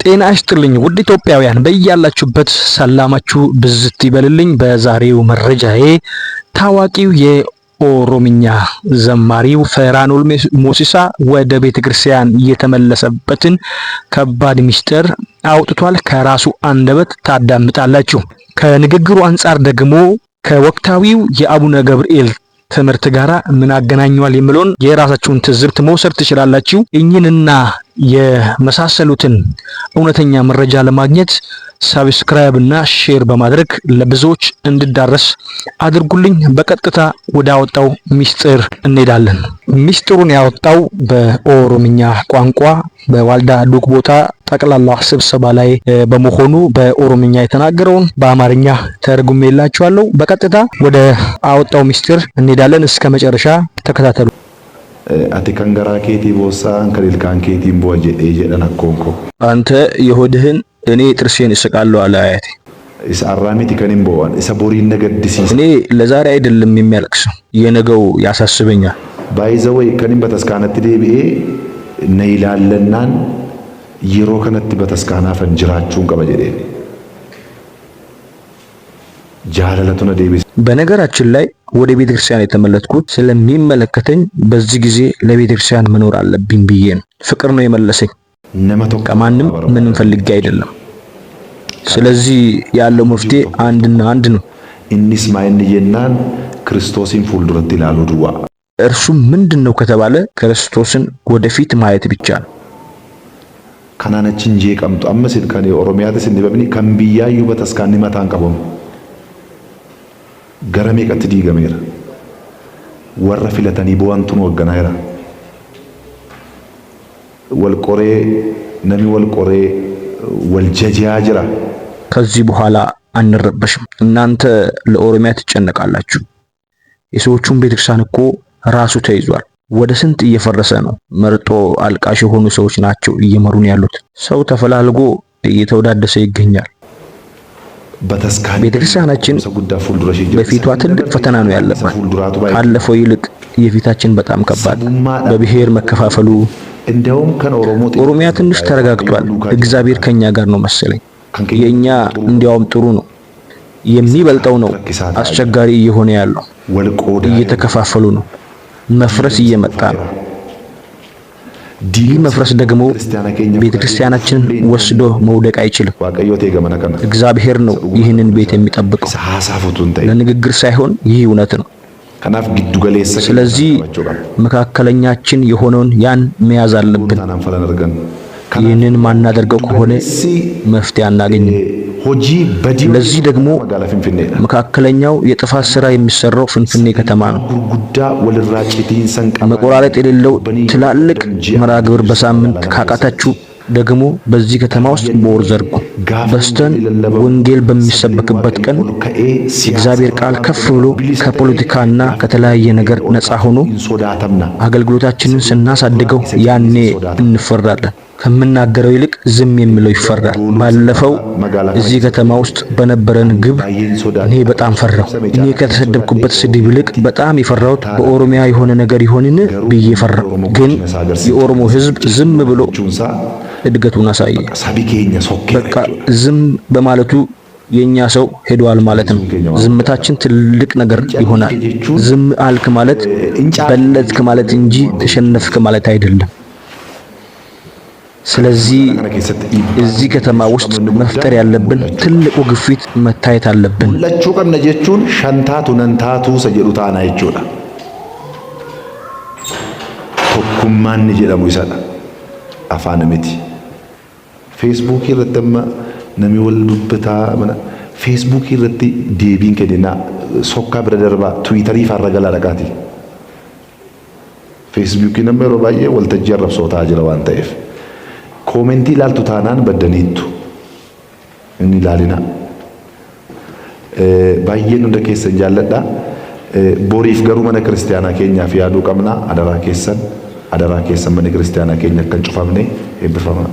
ጤና ይስጥልኝ ውድ ኢትዮጵያውያን፣ በያላችሁበት ሰላማችሁ ብዝት ይበልልኝ። በዛሬው መረጃዬ ታዋቂው የኦሮምኛ ዘማሪው ፈራኖል ሞሲሳ ወደ ቤተ ክርስቲያን የተመለሰበትን ከባድ ሚስጥር አውጥቷል። ከራሱ አንደበት ታዳምጣላችሁ። ከንግግሩ አንጻር ደግሞ ከወቅታዊው የአቡነ ገብርኤል ትምህርት ጋር ምን አገናኘዋል የሚለውን የራሳችሁን ትዝብት መውሰድ ትችላላችሁ። እኚህንና የመሳሰሉትን እውነተኛ መረጃ ለማግኘት subscribe እና share በማድረግ ለብዙዎች እንዲዳረስ አድርጉልኝ። በቀጥታ ወደ አወጣው ሚስጥር እንሄዳለን። ሚስጥሩን ያወጣው በኦሮምኛ ቋንቋ በዋልዳ ዱክ ቦታ ጠቅላላ ስብሰባ ላይ በመሆኑ በኦሮምኛ የተናገረውን በአማርኛ ተርጉሜላችኋለሁ። በቀጥታ ወደ አወጣው ሚስጥር እንሄዳለን። እስከ መጨረሻ ተከታተሉ። Ati kan garaa keetii boossaa kan ilkaan keetiin bu'a jedhee jedhan akkoon koo. አንተ የሆድህን እኔ ጥርሴን እስቃለሁ አለ አያቴ። Isa har'aa miti kan hin bo'an isa boriin na gaddisiisa. እኔ ለዛሬ አይደለም የሚያለቅሰው የነገው ያሳስበኛል። By the way kan hin bataskaanatti deebi'ee na ilaallannaan yeroo kanatti bataskaanaafan jiraachuun qaba jedheen. Jaalalatu na deebise. በነገራችን ላይ ወደ ቤተ ክርስቲያን የተመለስኩት ስለሚመለከተኝ በዚህ ጊዜ ለቤተ ክርስቲያን መኖር አለብኝ ብዬ ነው። ፍቅር ነው የመለሰኝ። Nama tokko ከማንም ምንም ፈልጌ አይደለም። ስለዚህ ያለው መፍትሄ አንድና አንድ ነው። Innis maa inni jennaan Kiristoosiin fuulduratti ilaaluu duwwaa. እርሱም ምንድን ነው ከተባለ ክርስቶስን ወደፊት ማየት ብቻ ነው። Kanaan achi hin jeeqamtu. Ammas kan Oromiyaatis hin dibamni kan biyyaayyuu bataskaanni mataan qabamu. Gara meeqatti diigameera. Warra filatanii bu'antu nu hoogganaa jira. Wal qoree namni wal qoree wal jajaa jira. ከዚህ በኋላ አንረበሽም። እናንተ ለኦሮሚያ ትጨነቃላችሁ። የሰዎቹን ቤተክርስቲያን እኮ ራሱ ተይዟል። ወደ ስንት እየፈረሰ ነው። መርጦ አልቃሽ የሆኑ ሰዎች ናቸው እየመሩን ያሉት። ሰው ተፈላልጎ እየተወዳደሰ ይገኛል። Bataskaanni ቤተክርስቲያናችን guddaa fuuldura ishee jira. በፊቷ ትልቅ ፈተና ነው ያለባት። Fuulduraatu baay'ee. ካለፈው ይልቅ የፊታችን በጣም ከባድ፣ በብሔር መከፋፈሉ። እንደውም kan Oromoo ኦሮሚያ ትንሽ ተረጋግቷል። እግዚአብሔር ከኛ ጋር ነው መሰለኝ። የኛ እንዲያውም ጥሩ ነው። የሚበልጠው ነው አስቸጋሪ እየሆነ ያለው። wal qoodaa እየተከፋፈሉ ነው። መፍረስ እየመጣ ነው። ይህ መፍረስ ደግሞ ቤተክርስቲያናችንን ወስዶ መውደቅ አይችልም። Waaqayyo ta'e gamana kana እግዚአብሔር ነው ይህንን ቤት የሚጠብቀው። isa haasaaf utuu hin ta'in. ለንግግር ሳይሆን ይህ እውነት ነው። Kanaaf giddu galeessa ስለዚህ መካከለኛችን የሆነውን ያን መያዝ አለብን። taanaan falan argan. ይህንን ማናደርገው ከሆነ መፍትሄ አናገኝም። Hojii badii ለዚህ ደግሞ magaalaa Finfinneedha. መካከለኛው የጥፋት ስራ የሚሰራው ፍንፍኔ ከተማ ነው። Gurguddaa walirraa citiinsa hin qabne መቆራረጥ የሌለው ትላልቅ መርሃ ግብር በሳምንት ካቃታችሁ ደግሞ በዚህ ከተማ ውስጥ በወር ዘርጉ። በስተን ወንጌል በሚሰበክበት ቀን የእግዚአብሔር ቃል ከፍ ብሎ ከፖለቲካና ከተለያየ ነገር ነፃ ሆኖ hin sodaatamna. አገልግሎታችንን ስናሳድገው ያኔ እንፈራለን። ከምናገረው ይልቅ ዝም የሚለው ይፈራል። ባለፈው እዚህ ከተማ ውስጥ በነበረን ግብ እኔ በጣም ፈራሁ። እኔ ከተሰደብኩበት ስድብ ይልቅ በጣም የፈራሁት በኦሮሚያ የሆነ ነገር ይሆንን ብዬ ፈራሁ። ግን የኦሮሞ ሕዝብ ዝም ብሎ Jechuunsaa እድገቱን አሳየ። sabi keenya sokkeera በቃ ዝም በማለቱ የኛ ሰው ሄዷል ማለት ነው። ዝምታችን ትልቅ ነገር ይሆናል። ዝም አልክ ማለት በለጥክ ማለት እንጂ ተሸነፍክ ማለት አይደለም። ስለዚህ Kana keessatti dhiibbaa እዚህ ከተማ ውስጥ መፍጠር ያለብን ትልቁ ግፊት መታየት አለብን። mul'achuu qabna jechuun shan taatu nan taatuu isa jedhu taanaa jechuudha. Tokkummaan ni jedhamu isadha. Afaan miti. Feesbuukii irratti amma namni wal dubbataa mana feesbuukii irratti deebiin kenninaa sokkaa bira darbaa tiwiitarii faarra galaa dhaqaati. Feesbuukiin amma yeroo baay'ee waltajjii arrabsoo ta'aa jira waan ta'eef. Koomentii ilaaltu taanaan baddaniittu. Inni ilaalinaa. Baay'een hunda keessan jaalladha. Boriif garuu mana kiristaanaa keenyaaf yaaduu qabna. Adaraa keessan mana kiristaanaa keenya akka hin cufamne eebbifamaa.